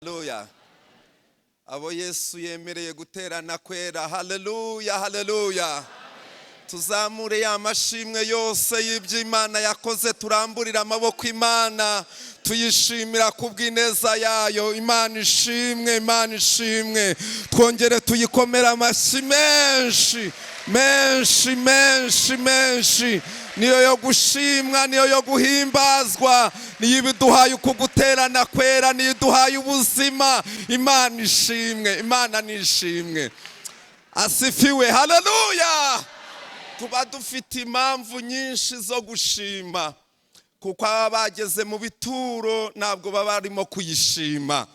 Haleluya. Abo Yesu yemereye guterana kwera, haleluya, haleluya. Tuzamure ya mashimwe yose y'iby'Imana yakoze, turamburire amaboko Imana, tuyishimira kubw'ineza yayo. Imana ishimwe, Imana ishimwe. Twongere tuyikomere amashyi menshi menshi menshi menshi. Niyo yo gushimwa, niyo yo guhimbazwa, niyo ibiduhaye uku guterana kwera, niyo iduhaye ubuzima. Imana ishimwe, Imana nishimwe. Asifiwe, haleluya. Tuba dufite impamvu nyinshi zo gushima, kuko ababa bageze mu bituro ntabwo baba barimo kuyishima,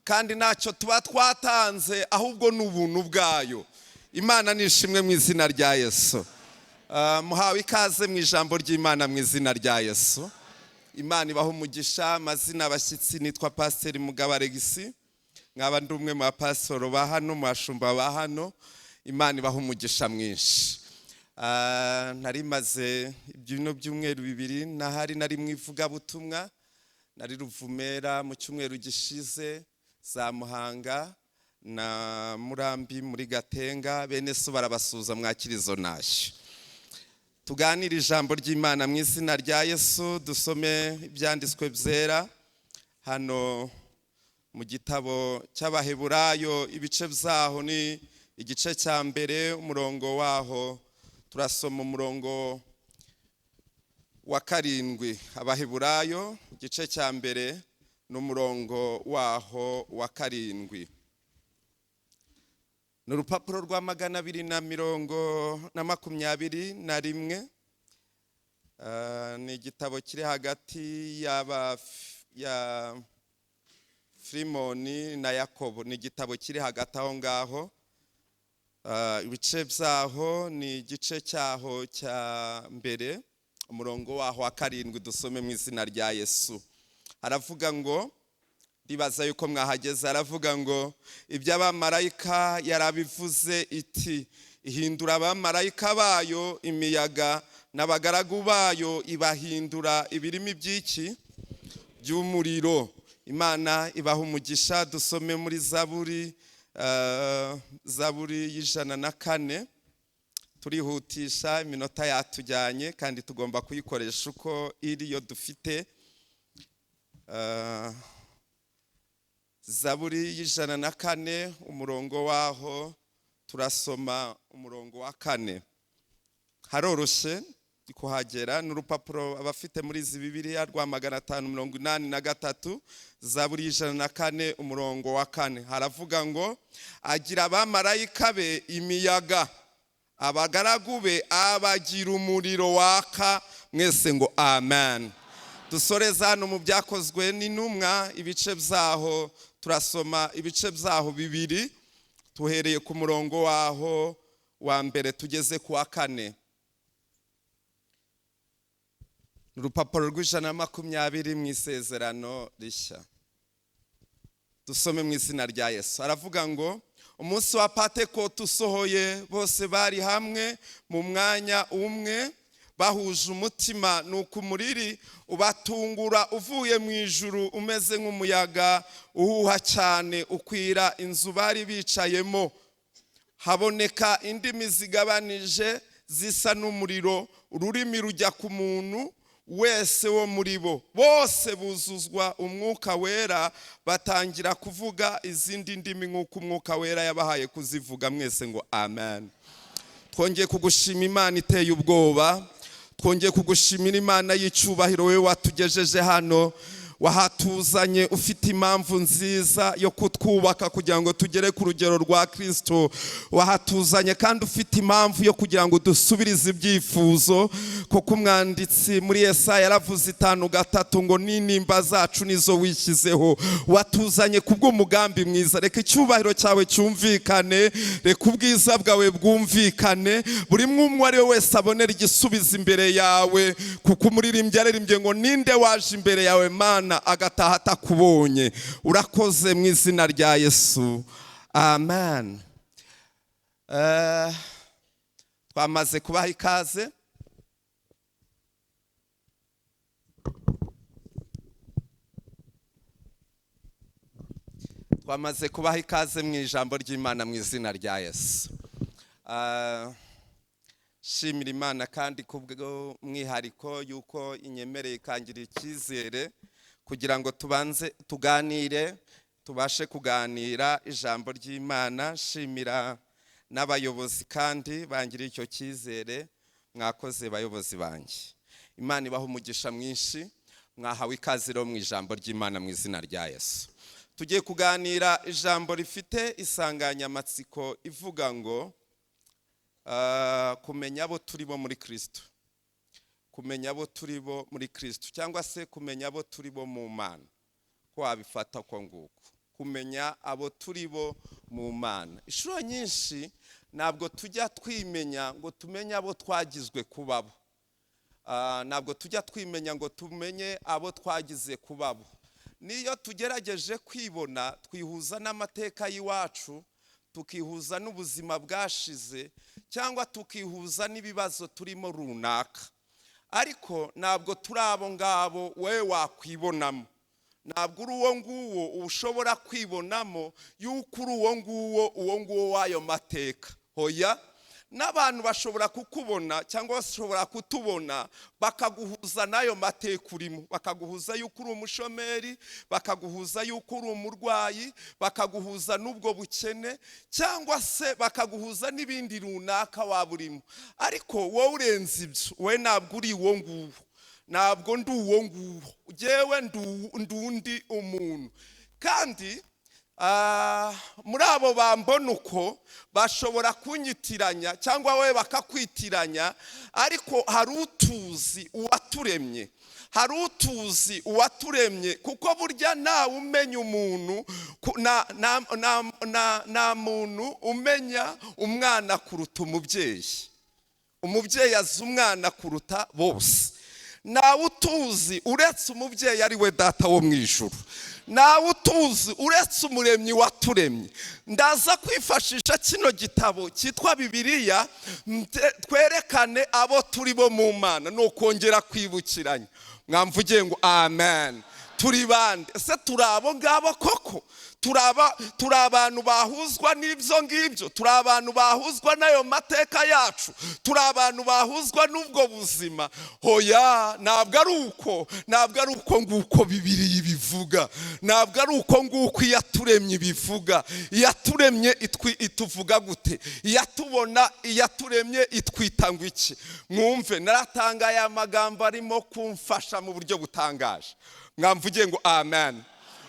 kandi ntacyo tuba twatanze, ahubwo ni ubuntu bwayo. Imana nishimwe mu izina rya Yesu. Muhawe ikaze mu ijambo ry'Imana mu izina rya Yesu. Imana ibaha umugisha. Amazina abashyitsi, nitwa Pasiteri Mugabo Alegisi, nkaba ndi umwe mu bapasitoro ba hano, mu bashumba ba hano. Imana ibaha umugisha mwinshi. Nari maze ibyino by'umweru 2 nahari, nari mu ivugabutumwa, nari Ruvumera mu cyumweru gishize, za Muhanga na Murambi muri Gatenga. Bene so barabasuza, mwakira izo ntashyo. Tuganire ijambo ry'Imana mu izina rya Yesu. Dusome ibyanditswe byera hano mu gitabo cy'Abaheburayo, ibice byaho ni igice cya 1, umurongo waho turasoma umurongo wa 7. Abaheburayo igice cya 1 n'umurongo waho wa 7. Ni urupapuro rwa 221. Ni igitabo kiri hagati ya Filimoni na Yakobo, ni igitabo kiri hagati aho ngaho. Ibice byaho ni igice cyaho cya 1, umurongo waho wa 7. Dusome mu izina rya Yesu. Aravuga ngo, ndibaza yuko mwahageze, aravuga ngo iby'abamarayika yarabivuze iti: ihindura abamarayika bayo imiyaga, n'abagaragu bayo ibahindura ibirimi by'iki by'umuriro. Imana ibaha umugisha. Dusome muri Zaburi, Zaburi y'104. Turihutisha, iminota yatujyanye kandi tugomba kuyikoresha uko iri yo dufite. Zaburi y'104, umurongo waho turasoma umurongo wa 4. Haroroshye kuhagera, n'urupapuro abafite muri izi Bibiliya rwa 583. Zaburi y'104, umurongo wa 4, haravuga ngo: agira abamarayika be imiyaga, abagaragu be abagira umuriro waka. Mwese ngo amen. Dusoreza hano mu Byakozwe n'Intumwa, ibice byaho turasoma ibice byaho 2, tuhereye ku murongo waho wa 1 tugeze ku wa 4. Urupapuro rw'120 mu Isezerano Rishya. Dusome mu izina rya Yesu. Aravuga ngo umunsi wa Pentekote usohoye, bose bari hamwe mu mwanya umwe, bahuje umutima. Nuko umuriri ubatungura uvuye mu ijuru umeze nk'umuyaga uhuha cyane, ukwira inzu bari bicayemo. Haboneka indimi zigabanije zisa n'umuriro, ururimi rujya ku muntu wese wo muri bo. Bose buzuzwa Umwuka Wera, batangira kuvuga izindi ndimi nk'uko Umwuka Wera yabahaye kuzivuga. Mwese ngo amen. Twongeye kugushima Imana iteye ubwoba, twongeye kugushimira Imana y'icyubahiro, wowe watugejeje hano, wahatuzanye ufite impamvu nziza yo kutwubaka kugira ngo tugere ku rugero rwa Kristo. Wahatuzanye kandi ufite impamvu yo kugira ngo dusubirize ibyifuzo, kuko umwanditsi muri Yesaya yaravuze 5:3 ngo n'intimba zacu nizo wishyizeho. Watuzanye kubw'umugambi mwiza. Reka icyubahiro cyawe cyumvikane, reka ubwiza bwawe bwumvikane, buri umwe ari we wese abonera igisubizo imbere yawe, kuko umuririmbyi yaririmbye ngo ninde waje imbere yawe Mana agataha atakubonye. Urakoze mu izina rya Yesu, amen. Twamaze kubaha ikaze. Twamaze kubaha ikaze mu ijambo ry'Imana mu izina rya Yesu. Shimira Imana kandi kubw'umwihariko yuko inyemereye ikangira icyizere kugira ngo tubanze tuganire, tubashe kuganira ijambo ry'Imana. Shimira n'abayobozi kandi bangiriye icyo cyizere. Mwakoze, bayobozi banjye. Imana ibaha umugisha mwinshi. Mwahawe ikaze rero mu ijambo ry'Imana mu izina rya Yesu. Tugiye kuganira ijambo rifite insanganyamatsiko ivuga ngo kumenya abo turi bo muri Kristo, kumenya abo turi bo muri Kristo, cyangwa se kumenya abo turi bo mu Mana, ko wabifata uko nguko, kumenya abo turi bo mu Mana. Inshuro nyinshi ntabwo tujya twimenya ngo tumenye abo twagizwe kubabo. Ntabwo tujya twimenya ngo tumenye abo twagize kubabo. Niyo tugerageje kwibona, twihuza n'amateka y'iwacu, tukihuza n'ubuzima bwashize, cyangwa tukihuza n'ibibazo turimo runaka, ariko ntabwo turi abo ngabo. Wowe wakwibonamo, ntabwo uri uwo nguwo ushobora kwibonamo yuko uri uwo nguwo, uwo nguwo w'ayo mateka. Hoya, n'abantu bashobora kukubona cyangwa bashobora kutubona, bakaguhuza n'ayo mateka urimo, bakaguhuza yuko uri umushomeri, bakaguhuza yuko uri umurwayi, bakaguhuza n'ubwo bukene, cyangwa se bakaguhuza n'ibindi runaka waba urimo. Ariko wowe urenze ibyo. Wowe ntabwo uri uwo nguwo, ntabwo ndi uwo nguwo. Njyewe ndi undi umuntu. Kandi muri abo bambona uko bashobora kunyitiranya cyangwa wowe bakakwitiranya, ariko hari utuzi uwaturemye, hari utuzi uwaturemye, kuko burya ntawe umenya umuntu nta muntu umenya umwana kuruta umubyeyi. Umubyeyi azi umwana kuruta bose. Ntawe utuzi uretse umubyeyi, ari we Data wo mu ijuru. Ntawe utuzi uretse Umuremyi waturemye. Ndaza kwifashisha kino gitabo cyitwa Bibiliya, twerekane abo turi bo mu Mana. Ni ukongera kwibukiranya. Mwamvugiye ngo amen. Turi bande ese? Turi abo ngabo koko? Turi abantu bahuzwa n'ibyo ngibyo? Turi abantu bahuzwa n'ayo mateka yacu? Turi abantu bahuzwa n'ubwo buzima? Hoya, ntabwo ari uko, ntabwo ari uko nguko Bibiliya ibivuga, ntabwo ari uko nguko Iyaturemye ibivuga. Iyaturemye ituvuga gute? Iyatubona, iyaturemye itwita ngo iki? Mwumve, naratangaye, aya magambo arimo kumfasha mu buryo butangaje. Mwamvugiye ngo amen.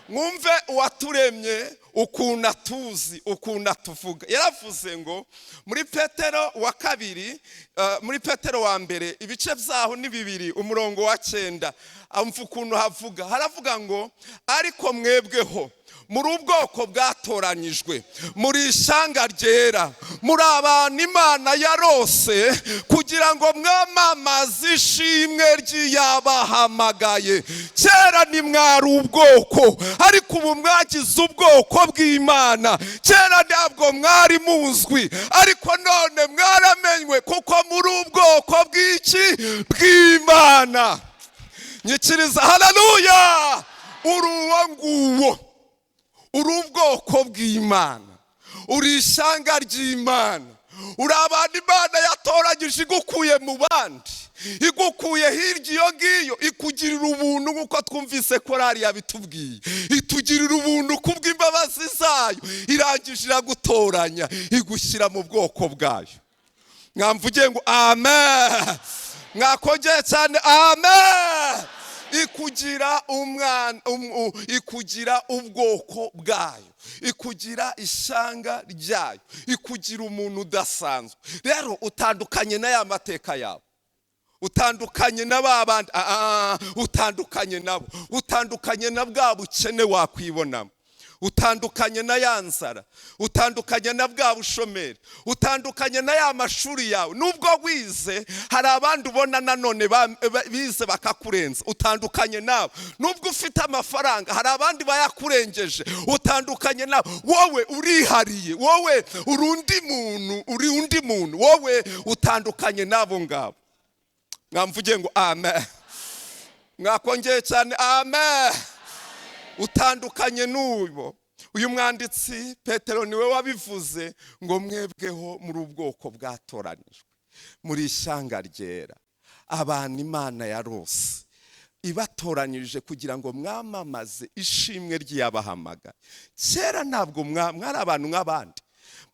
Mwumve uwaturemye ukuntu atuzi, ukuntu atuvuga. Yaravuze ngo muri Petero wa kabiri, muri Petero wa mbere, ibice byaho ni 2, umurongo wa 9. Amva ukuntu havuga. Haravuga ngo: "Ariko mwebweho muri ubwoko bwatoranyijwe, muri ishyanga ryera, muri abantu Imana yarose, kugira ngo mwamamaze ishimwe ry'iyabahamagaye. Kera ntimwari ubwoko, ariko ubu mwagize ubwoko bw'Imana. Kera ntabwo mwari muzwi, ariko none mwaramenywe, kuko muri ubwoko bw'iki? Bw'Imana." Nyikiriza haleluya. Uri uwo nguwo, uri ubwoko bw'Imana, uri ishyanga ry'Imana, uri abantu Imana yatoranyije, igukuye mu bandi, igukuye hirya iyo ngiyo, ikugirira ubuntu nk'uko twumvise korari yabitubwiye. Itugirira ubuntu kubw'imbabazi zayo, irangije iragutoranya, igushyira mu bwoko bwayo. Mwamvugiye ngo amen. Mwakongeye cyane amen. Ikugira umwana, ikugira ubwoko bwayo, ikugira ishyanga ryayo, ikugira umuntu udasanzwe. Rero utandukanye n'aya mateka yawe, utandukanye na ba bandi, utandukanye nabo, utandukanye na bwa bukene wakwibonamo, utandukanye na ya nzara, utandukanye na bwa bushomeri, utandukanye na ya mashuri yawe. Nubwo wize, hari abandi ubona nanone bize bakakurenza. Utandukanye nabo. Nubwo ufite amafaranga, hari abandi bayakurengeje. Utandukanye nabo. Wowe urihariye, wowe uri undi muntu, uri undi muntu. Wowe utandukanye n'abo ngabo. Mwamvuge ngo amen. Mwakongeye cyane amen. Utandukanye n'uwo. Uyu mwanditsi Petero niwe wabivuze ngo mwebweho muri ubwoko bwatoranijwe, muri ishyanga ryera, abantu Imana yarose ibatoranyije kugira ngo mwamamaze ishimwe ry'iyabahamagaye. Kera ntabwo mwari abantu nk'abandi,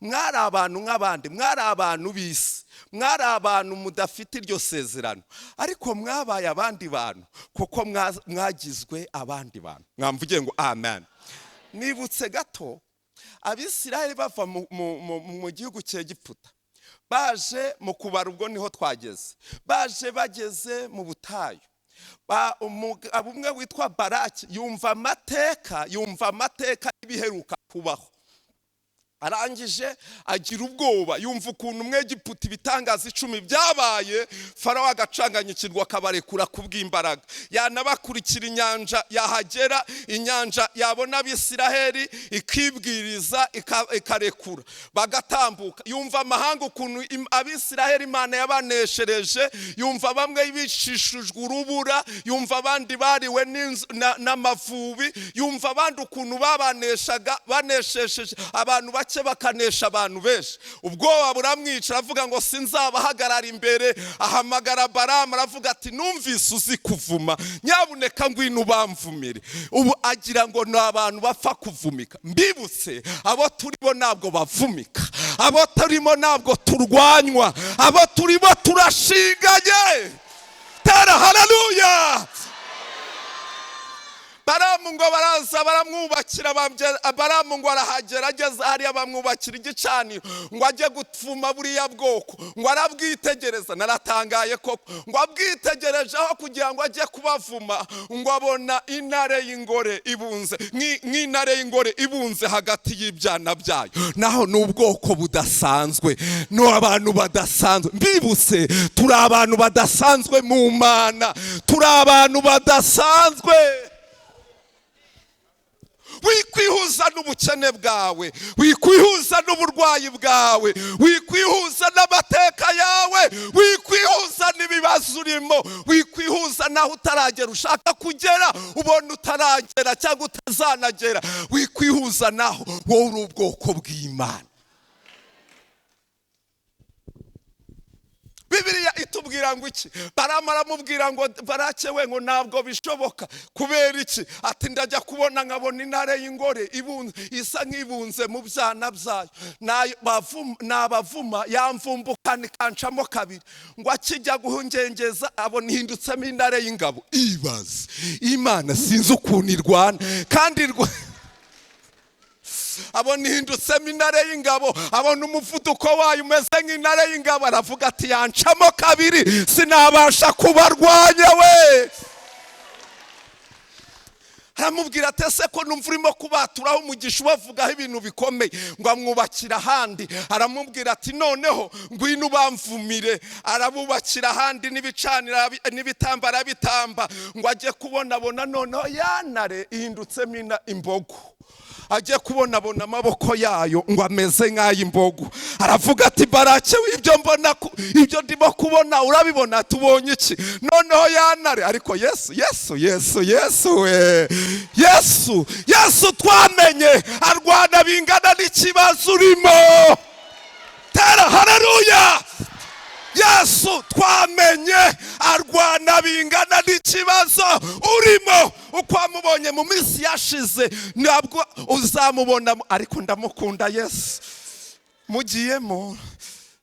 mwari abantu nk'abandi, mwari abantu b'isi, mwari abantu mudafite iryo sezerano, ariko mwabaye abandi bantu kuko mwagizwe abandi bantu. Mwamvuge ngo amen. Nibutse gato Abisirayeli bava mu gihugu cy'Egiputa, baje mu kubara, ubwo niho twageze, baje bageze mu butayu. Umwe witwa Baraki yumva amateka y'ibiheruka kubaho, arangije agira ubwoba, yumva ukuntu Umwegiputa ibitangaza 10 byabaye, Farawo agacanganyikirwa akabarekura kubw'imbaraga, yanabakurikira inyanja, yahagera inyanja yabona Abisiraheli ikibwiriza ikarekura bagatambuka. Yumva amahanga ukuntu Abisiraheli Imana yabaneshereje, yumva bamwe bicishijwe urubura, yumva abandi bariwe n'amavubi, yumva abandi ukuntu babaneshaga, baneshesheje abantu bake bakanesha abantu benshi. Ubwoba buramwica, aravuga ngo sinzabahagarara imbere. Ahamagara Baramu, aravuga ati numvise uzi kuvuma, nyabuneka ngwino ubamvumire. Ubu agira ngo ni abantu bapfa kuvumika. Mbibutse, abo turimo ntabwo bavumika, abo turimo ntabwo turwanywa, abo turimo turashinganye. Tera haleluya. Baramu ngo baraza baramwubakira, Baramu ngo arahagera, ageze hariya bamwubakira igicaniro ngo ajye gupfuma buriya bwoko, ngo arabwitegereza. Naratangaye koko, ngo abwitegereje aho kugira ngo ajye kubavuma, ngo abona intare y'ingore ibunze nk'intare y'ingore ibunze hagati y'ibyana byayo. Naho ni ubwoko budasanzwe, ni abantu badasanzwe. Mbibutse, turi abantu badasanzwe mu Mana, turi abantu badasanzwe. Wikwihuza n'ubukene bwawe, wikwihuza n'uburwayi bwawe, wikwihuza n'amateka yawe, wikwihuza n'ibibazo urimo, wikwihuza n'aho utaragera ushaka kugera, ubona utaragera cyangwa utazanagera, wikwihuza naho. Wowe uri ubwoko bw'Imana. Bibiliya itubwira ngo iki? Baramu aramubwira ngo Barake we, ngo ntabwo bishoboka. Kubera iki? Ati ndajya kubona nkabona intare y'ingore isa nk'ibunze mu byana byayo, nabavuma yamvumbukana ikancamo kabiri. Ngo akijya guhungengeza abona ihindutsemo intare y'ingabo. Ibaze Imana, sinzi ukuntu irwana kandi abona ihindutsemo intare y'ingabo, abona umuvuduko wayo umeze nk'intare y'ingabo, aravuga ati yancamo kabiri sinabasha kubarwanya we. Aramubwira ati ese ko numva urimo kubaturaho umugisha ubavugaho ibintu bikomeye. Ngo amwubakira ahandi, aramubwira ati noneho ngwino ubamvumire. Arabubakira ahandi n'ibicanira n'ibitambara bitamba. Ngo ajye kubonabona noneho ya ntare ihindutsemo imbogo, ajye kubonabona amaboko yayo ngo ameze nk'ay'imbogo. Aravuga ati Barake, ibyo mbona, ibyo ndimo kubona urabibona, tubonye iki? Noneho ya ntare. Ariko Yesu, Yesu, Yesu, Yesu we, Yesu, Yesu twamenye arwana bingana n'ikibazo urimo. Tera haleluya. Yesu twamenye arwana bingana n'ikibazo urimo. Uko wamubonye mu minsi yashize ntabwo uzamubona, ariko ndamukunda Yesu. Mugiyemo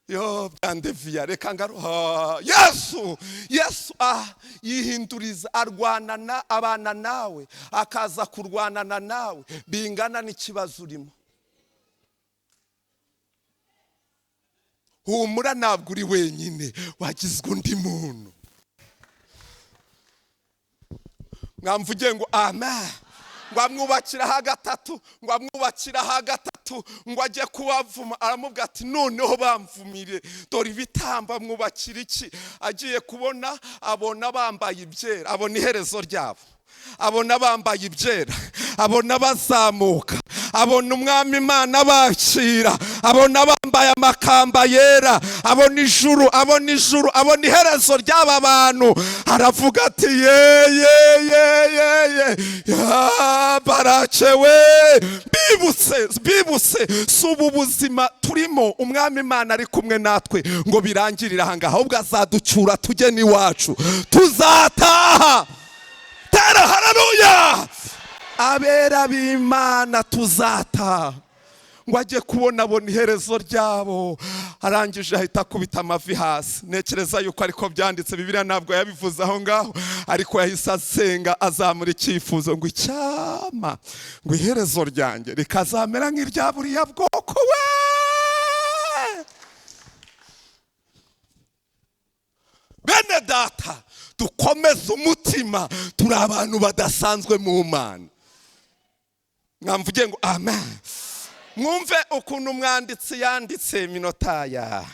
yo byandeviya, reka ngaruha. Yesu, Yesu yihinduriza, arwanana, abana nawe, akaza kurwanana nawe bingana n'ikibazo urimo. Humura, ntabwo uri wenyine, wagizwe undi muntu. Mwamvuge ngo amen. Ngo amwubakira ha gatatu, ngo amwubakira ha gatatu, ngo ajye kubavuma. Aramubwira ati noneho bamvumire, dore ibitamba amwubakira iki. Agiye kubona abona bambaye ibyera, abona iherezo ryabo, abona bambaye ibyera, abona bazamuka, abona umwami Imana bakira, Abona bambaye amakamba yera, abona ijuru, abona ijuru, abona iherezo ry'aba bantu. Aravuga ati: "Ye ye ye ye ye ya, baracewe." Bibutse, bibutse, si ubu buzima turimo Umwami Imana ari kumwe natwe ngo birangirire aha ngaha, ahubwo azaducyura tujye n'iwacu, tuzataha. Tera haleluya! Abera b'Imana tuzataha. Ngo ajye kubona, abona iherezo ryabo. Arangije ahita akubita amavi hasi. Ntekereza yuko ariko byanditse, Bibiliya ntabwo yabivuze aho ngaho, ariko yahise asenga, azamura icyifuzo ngo: "Icyama ngo iherezo ryanjye rikazamera nk'irya buriya bwoko we." Bene data, dukomeze umutima, turi abantu badasanzwe mu Mana. Mwamvuge ngo amen. Mwumve ukuntu umwanditsi yanditse minota ya,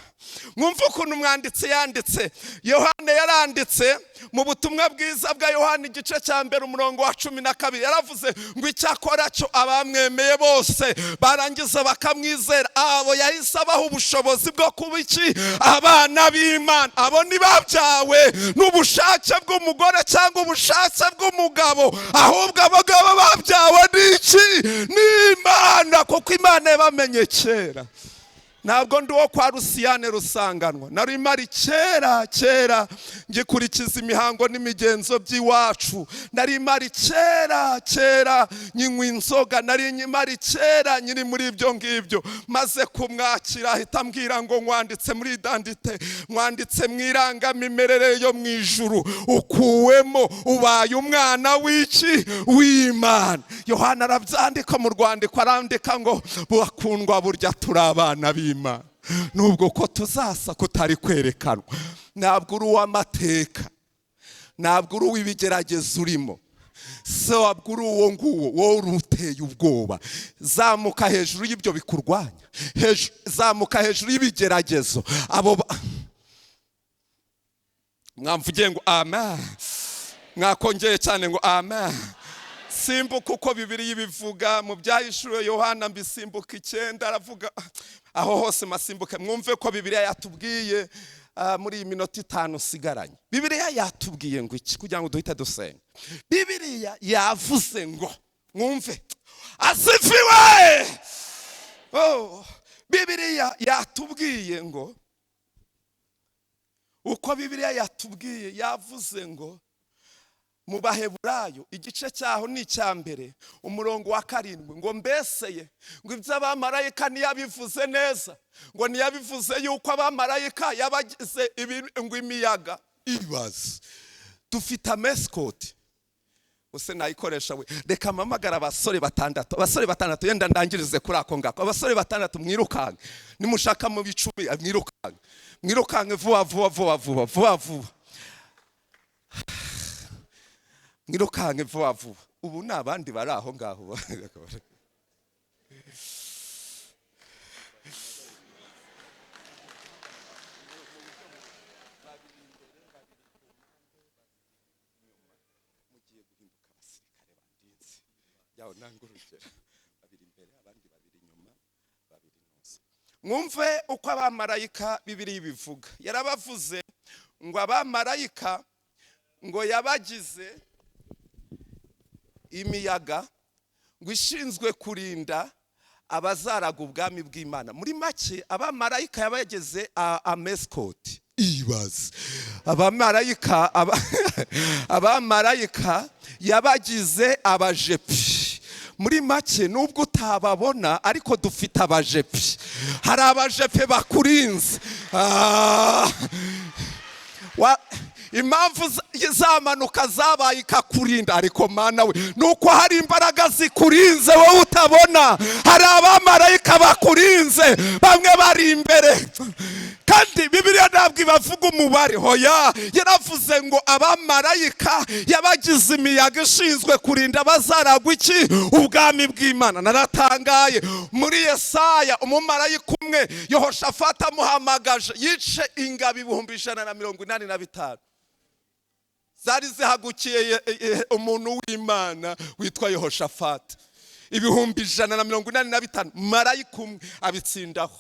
mwumve ukuntu umwanditsi yanditse. Yohana yaranditse mu Butumwa Bwiza bwa Yohana, igice cya 1, umurongo wa 12, yaravuze ngo: "Icyakora cyo abamwemeye bose, barangiza bakamwizera, abo yahise abaha ubushobozi bwo kuba iki? Abana b'Imana. Abo ntibabyawe n'ubushake bw'umugore cyangwa ubushake bw'umugabo, ahubwo abo ngabo babyawe n'iki? N'Imana, kuko Imana yabamenye kera." Ntabwo ndi uwo kwa Rusiyane Rusanganwa. Nari mari kera kera ngikurikiza imihango n'imigenzo by'iwacu, nari mari kera kera nyinywa inzoga, nari mari kera nyiri muri ibyo ngibyo. Maze kumwakira ahita ambwira ngo: "Nkwanditse muri identité, nkwanditse mu irangamimerere yo mu ijuru, ukuwemo, ubaye umwana w'iki? W'Imana." Yohana arabyandika mu rwandiko, arandika ngo: "Bakundwa, burya turi abana b'Imana, nubwo ko tuzasa kutari kwerekanwa." Ntabwo uri uw'amateka, ntabwo uri uw'ibigeragezo urimo, ntabwo uri uwo nguwo. Wowe uri uteye ubwoba. Zamuka hejuru y'ibyo bikurwanya, zamuka hejuru y'ibigeragezo. Abo mwamvugiye ngo amen. Mwakongeye cyane ngo amen. Simbuka uko Bibiliya ibivuga mu Byahishuwe Yohana, mbisimbuka 9, aravuga aho hose masimbuke. Mwumve ko Bibiliya yatubwiye muri iyi minota 5 usigaranye. Bibiliya yatubwiye ngo iki, kugira ngo duhite dusenga? Bibiliya yavuze ngo, mwumve, asifiwe! Oh, Bibiliya yatubwiye ngo, uko Bibiliya yatubwiye, yavuze ngo mu Baheburayo, igice cyaho ni icya 1, umurongo wa 7, ngo mbese ye, ngo iby'abamarayika ntiyabivuze neza, ngo ntiyabivuze yuko abamarayika yabagize ngo imiyaga. Ibaze, dufite ama escort. Use nayikoresha we. Reka mpamagara abasore batandatu, abasore batandatu, yenda ndangirize kuri ako ngako. Abasore batandatu, mwirukanke. Nimushaka mu bicumi, mwirukanke, mwirukanke vuba vuba vuba vuba vuba vuba, mwirukanke vuba vuba. Ubu ni abandi bari aho ngaho. Mugiye guhinduka abasirikare bandinze yawe. Nanga urugero: babiri imbere, abandi babiri inyuma, babiri nose. Mwumve uko abamarayika Bibiliya bivuga. Yarabavuze ngo abamarayika ngo yabagize imiyaga ngo ishinzwe kurinda abazaraga ubwami bw'Imana. Muri make, abamarayika yabageze ama escort. Ibaze, abamarayika yabagize abajepi. Muri make, nubwo utababona, ariko dufite abajepi, hari abajepe bakurinze. Impamvu zamanuka zabaye ikakurinda, ariko Mana we, ni uko hari imbaraga zikurinze wowe utabona. Hari abamarayika bakurinze, bamwe bari imbere, kandi Bibiliya ntabwo ibavuga umubare. Hoya, yaravuze ngo abamarayika yabagize imiyaga ishinzwe kurinda abazaragwa iki? Ubwami bw'Imana. Naratangaye, muri Yesaya, umumarayika umwe Yehoshafati amuhamagaje, yice ingabo 185,000 zari zihagukiye umuntu w'Imana witwa Yehoshafati. 185,000, marayika umwe abitsindaho.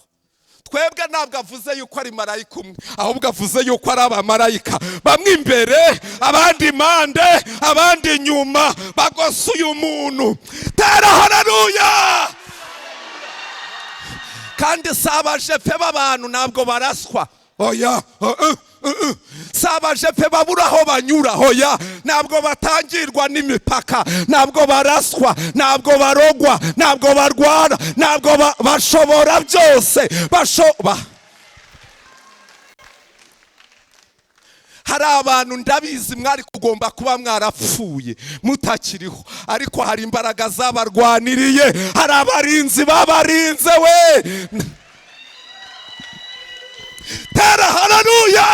Twebwe ntabwo avuze yuko ari marayika umwe, ahubwo avuze yuko ari abamarayika, bamwe imbere, abandi impande, abandi inyuma, bagose uyu muntu. Tera haleluya! Kandi si abajepe b'abantu, ntabwo baraswa, oya. Si abajepe babura aho banyura, oya. Ntabwo batangirwa n'imipaka, ntabwo baraswa, ntabwo barogwa, ntabwo barwara, ntabwo bashobora byose bashoba. Hari abantu ndabizi mwari kugomba kuba mwarapfuye mutakiriho, ariko hari imbaraga zabarwaniriye, hari abarinzi babarinze we. Tera haleluya!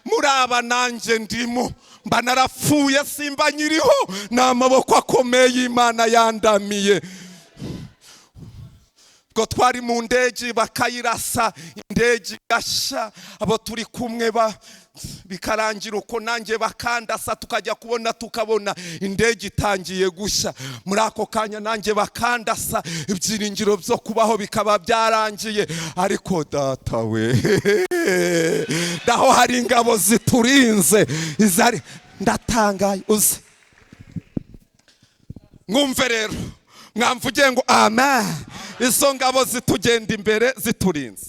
Muri aba nanjye ndimo, mba narapfuye simba nyiriho, ni amaboko akomeye y'Imana yandamiye. Ubwo twari mu ndege bakayirasa, indege igashya, abo turi kumwe bikarangira uko, nanjye bakandasa, tukajya kubona tukabona indege itangiye gushya. Muri ako kanya nanjye bakandasa, ibyiringiro byo kubaho bikaba byarangiye. Ariko data we, naho hari ingabo ziturinze izari. Ndatangaye uzi. Mwumve rero, mwamvuge ngo amen. Izo ngabo zitugenda imbere ziturinze.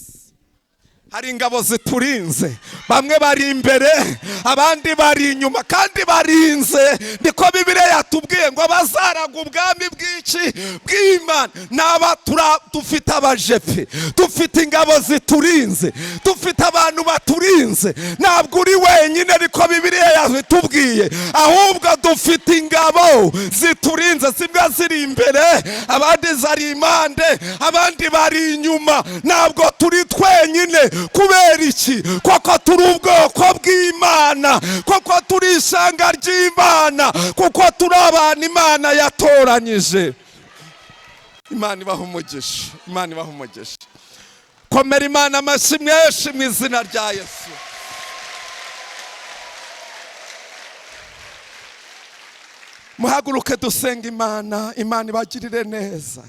Hari ingabo ziturinze, bamwe bari imbere, abandi bari inyuma, kandi barinze. Niko Bibiliya yatubwiye ngo abazaraga ubwami bw'iki? Bw'Imana. Naba dufite abajepe, dufite ingabo ziturinze, dufite abantu baturinze. Ntabwo uri wenyine, niko Bibiliya yatubwiye, ahubwo dufite ingabo ziturinze. Zimwe ziri imbere, abandi zari impande, abandi bari inyuma. Ntabwo turi twenyine. Kubera iki? Kuko turi ubwoko bw'Imana, kuko turi ishyanga ry'Imana, kuko turi abantu Imana yatoranyije. Imana ibaha umugisha, Imana ibaha umugisha. Komera Imana amashyi menshi mu izina rya Yesu. Muhaguruke dusenga Imana, Imana ibagirire neza.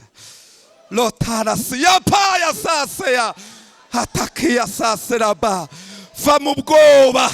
Lotarasi ya paya saseya hatakiya saseraba. Va mu bwoba,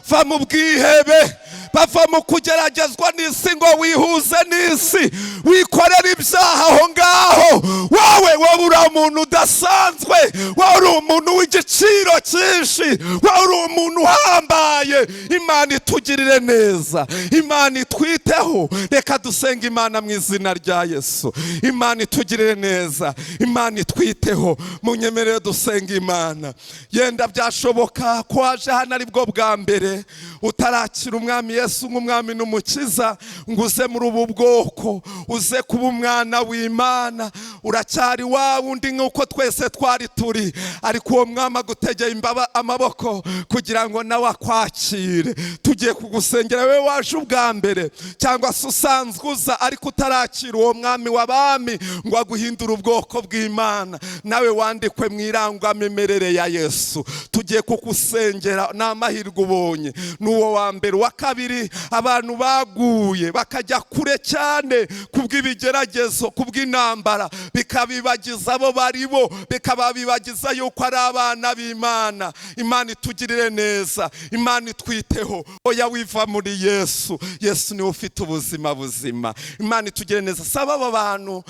va mu bwihebe, bava mu kugeragezwa n'isi ngo wihuze n'isi, wikorera ibyaha aho ngaho. Wowe uri umuntu udasanzwe, wowe uri umuntu w'igiciro cyinshi, wowe uri umuntu uhambaye. Imana itugirire neza, Imana itwiteho. Reka dusenge Imana mu izina rya Yesu. Imana itugirire neza, Imana itwiteho. Munyemerere dusenge Imana. Yenda byashoboka ko waje hano ari bwo bwa mbere utarakira umwami Yesu nk'umwami n'umukiza, ngo uze muri ubu bwoko, uze kuba umwana w'Imana. Uracyari wa wundi nk'uko twese twari turi, ariko uwo mwami agutegeye amaboko kugira ngo nawe akwakire. Tugiye kugusengera wowe waje ubwa mbere, cyangwa se usanzwe uza ariko utarakira uwo mwami w'abami ngo aguhindure ubwoko bw'Imana, nawe wandikwe mu irangamimerere ya Yesu. Tugiye kugusengera, ni amahirwe ubonye, n'uwo wa mbere. Uwa kabiri, abantu baguye bakajya kure cyane kubw'ibigeragezo, kubw'intambara, bikabibagiza abo bari bo, bikababibagiza yuko ari abana b'Imana. Imana itugirire neza, Imana itwiteho. Oya wiva muri Yesu, Yesu niwe ufite ubuzima buzima. Imana itugirire neza. Saba abo bantu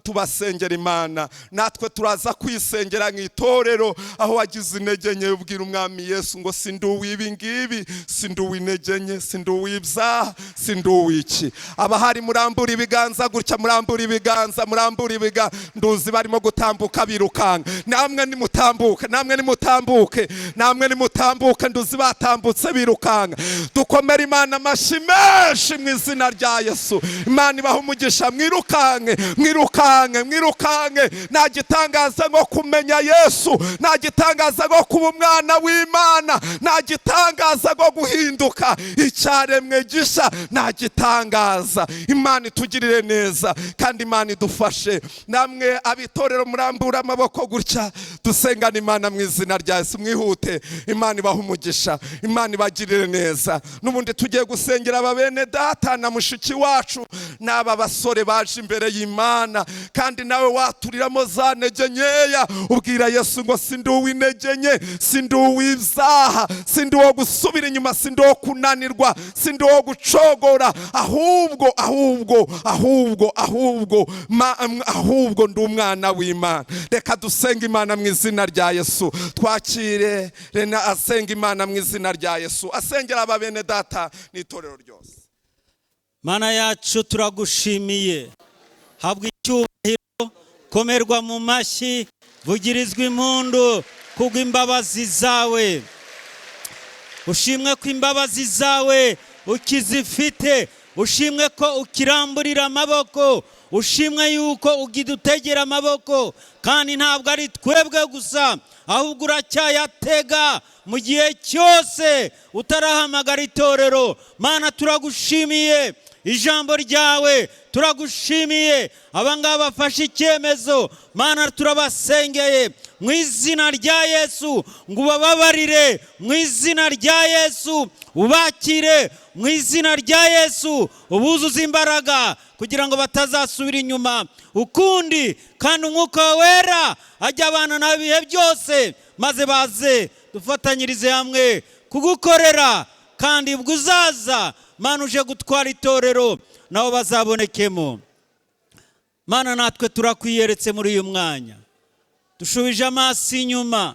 tubasengera Imana, natwe turaza kwisengera nk'itorero. Aho wagize intege nke ubwira umwami Yesu ngo sindi uw'ibi ngibi, sindi uw'intege nke, sindi uw'ibyaha, sindi uw'iki. Abahari murambura ibiganza gutya, murambura ibiganza, murambura ibiganza. Nduzi barimo gutambuka birukanka. Namwe nimutambuke, namwe nimutambuke, namwe nimutambuke. Nduzi batambutse birukanka. Dukomere Imana amashyi menshi mu izina rya Yesu. Imana ibaha umugisha. Mwirukanke, mwirukanke, mwirukanke. Nta gitangaza nko kumenya Yesu, nta gitangaza nko kuba umwana w'Imana, nta gitangaza nko guhinduka icyaremwe gisha, nta gitangaza. Imana itugirire neza kandi Imana idufashe. Namwe abitorero murambura amaboko gutya, dusengana Imana mu izina rya Yesu. Mwihute, Imana ibaha umugisha. Imana Imana ibagirire neza. N'ubundi tugiye gusengera aba bene data na mushiki wacu n'aba basore baje imbere y'Imana. Kandi nawe waturiramo za ntege nkeya, ubwira Yesu ngo sindi uw'intege nke, sindi uw'ibyaha, sindi uwo gusubira inyuma, sindi uwo kunanirwa, sindi uwo gucogora, ahubwo ahubwo ahubwo ahubwo ahubwo ndi umwana w'Imana. Reka dusenge Imana mu izina rya Yesu. Twakire Rena asenga Imana mu izina rya Yesu, asengera aba bene data n'itorero ryose. Mana yacu, turagushimiye. Habwa icyubahiro, komerwa mu mashyi, vugirizwa impundu kubw'imbabazi zawe. Ushimwe ko imbabazi zawe ukizifite, ushimwe ko ukiramburira amaboko, ushimwe yuko ukidutegera amaboko. Kandi ntabwo ari twebwe gusa, ahubwo uracyayatega mu gihe cyose utarahamagara itorero. Mana, turagushimiye ijambo ryawe, turagushimiye abangaba bafashe icyemezo. Mana, turabasengeye mu izina rya Yesu ngo ubababarire, mu izina rya Yesu ubakire, mu izina rya Yesu ubuzuze imbaraga kugira ngo batazasubira inyuma ukundi. Kandi Umwuka Wera ajya abana nawe ibihe byose, maze baze dufatanyirize hamwe kugukorera. Kandi ubwo uzaza, Mana, uje gutwara itorero, nabo bazabonekemo. Mana, natwe turakwiyeretse muri uyu mwanya. Dushubije amaso inyuma,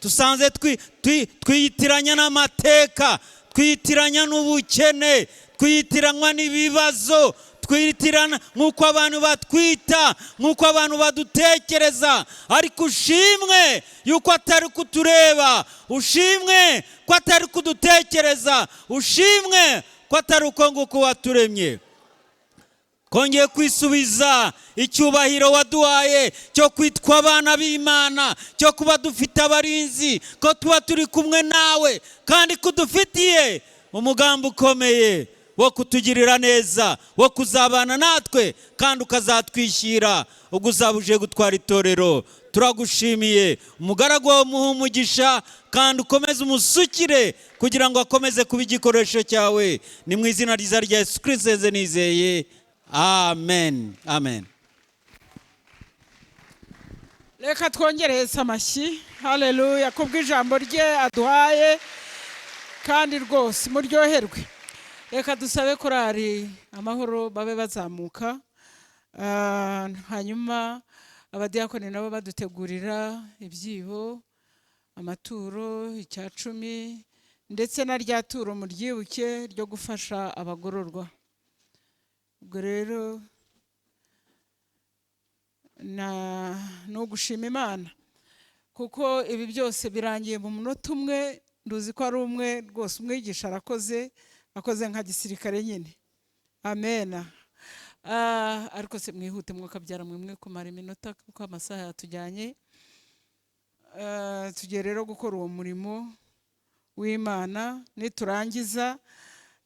dusanze twiyitiranya n'amateka, twiyitiranya n'ubukene, twiyitiranywa n'ibibazo, twiyitirana nk'uko abantu batwita, nk'uko abantu badutekereza. Ariko ushimwe yuko atari kutureba, ushimwe ko atari kudutekereza, ushimwe ko atari uko nguko waturemye. Twongeye kwisubiza icyubahiro waduhaye cyo kwitwa abana b'Imana, cyo kuba dufite abarinzi, ko tuba turi kumwe nawe, kandi ko udufitiye umugambi ukomeye wo kutugirira neza, wo kuzabana natwe, kandi ukazatwishyira ubwo uzaba uje gutwara itorero. Turagushimiye. Umugaragu wawe umuhe umugisha, kandi ukomeze umusukire kugira ngo akomeze kuba igikoresho cyawe. Ni mu izina ryiza rya Yesu Kirisito nizeye, amen, amen. Reka twongere Yesu amashyi, haleluya, kubw'ijambo rye aduhaye. Kandi rwose muryoherwe. Reka dusabe korari Amahoro babe bazamuka. Hanyuma abadiyakoni nabo badutegurira ibyibo, amaturo, icya cumi, ndetse na rya turo muryibuke ryo gufasha abagororwa. Ubwo rero na ni ugushima Imana kuko ibi byose birangiye mu munota umwe. Nduzi ko ari umwe rwose. Umwigisha arakoze, akoze nka gisirikare nyine, amena. Ariko se mwihute, mwakabyara mwe kumara iminota, kuko amasaha yatujyanye. Tugiye rero gukora uwo murimo w'Imana. Niturangiza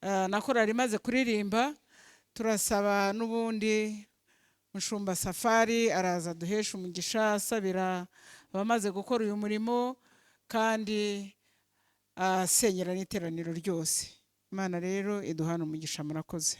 na korali imaze kuririmba, turasaba n'ubundi Mushumba Safari araza duhesha umugisha, asabira abamaze gukora uyu murimo, kandi asenyera n'iteraniro ryose. Imana rero iduhana umugisha. Murakoze.